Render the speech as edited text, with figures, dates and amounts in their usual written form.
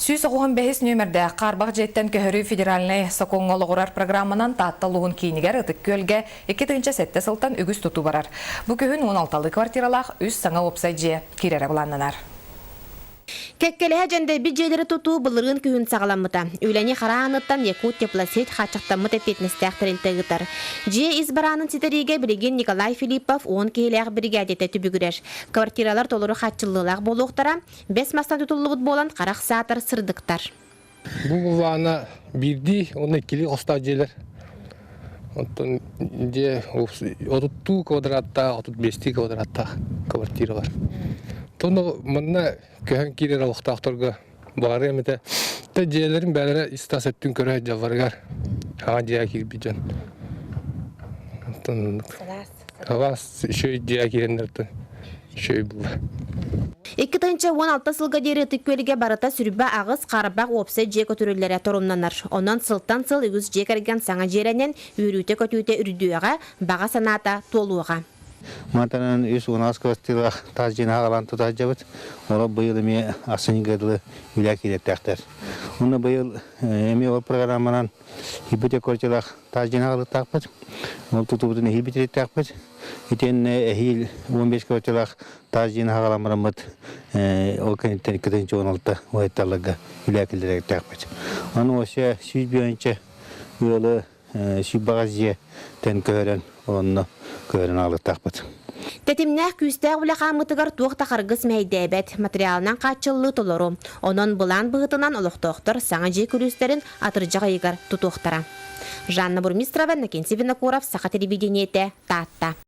195 нүөмэрдээх хаарбах дьиэттэн көһөрүү федеральнай сокуоҥҥа олоҕурар программанан Таатта улууһун киинигэр Ытык Күөлгэ 2007 сылтан үгүс тутуу барар. Бу күһүн 16 квартиралаах үс саҥа уопсай дьиэ киирэрэ былааннанар. Кэккэлэһэ дьэндэйбит дьиэлэри тутуу былырыын күһүн саҕаламмыта. Үлэни хара ааныттан Якут-Теплосеть хааччахтаммыт эппиэтинэстээх тэрилтэ ыытар. Дьиэ ис бараанын ситэриигэ билигин Николай Филиппов уон киһилээх биригээдэтэ түбүгүрэр. Квартиралар толору хааччыллыылаах буолуохтара, Бэс мастан тутуллубут буолан харах саатар сырдыктар. Бу былаана биирдии уонна иккилии хостоох дьиэлэр. Оттон дьиэ отуттуу квадраттаах, 35-тии квадраттаах квартира бар. Тону манна көһөн киирэр олохтоохторго баҕарыам этэ. Тэ дьиэлэрин бээлэрэ ис-тас өттүн көрө сылдьалларыгар хаҥа дьиэҕэ киирбит дьон. Оттон Сылаас үчүгэй дьиэ киирэннэртэн үчүгэй буолла. 2016 сылга диэри Ытык Күөлгэ барыта сүрбэ аҕыс харбах уопсай дьиэ көтүрүллэрэ торумнанар. Онон сылтан сыл үгүс дьиэ кэргэн саҥа дьиэлэнэн, үөрүүтэ-көтүүтэ үрдүөҕэ, баҕа санаата туолуоҕа. Мантан үс уонаас квартиралаах таас дьиэни аҕалан тута сылдьабыт. Олор быйыл эмиэ ахсынньыга дылы үлэ киириэхтээхтэр. Уонна быйыл эмиэ ол программанан ипотека квартиралаах таас дьиэни аҕалыахтаахпыт. Ол тутуубутун эһиил бүтүрүөхтээхпит. Итиэннэ эһиил 15 квартиралаах таас дьиэни аҕалан бараммыт ол кэнниттэн 216 уһайтталларга үлэ киллэриэхтээхпит. Аны вообще 101 ыалы сүүрбэҕэс дьиэтэн көһөрөн онно көһөрөн аҕалыахтаахпыт. Тэтимнээх күүстээх үлэ хаамыытыгар туох да харгыс мэһэйдээбэт, материалынан хааччыллыы толору. Онон былаан быһыытынан олохтоохтор саҥа дьиэ күлүүстэрин атырдьах ыйыгар тутуохтара. Жанна Бурмистрова, Иннокентий Винокуров, Саха телевидениетэ, Таатта.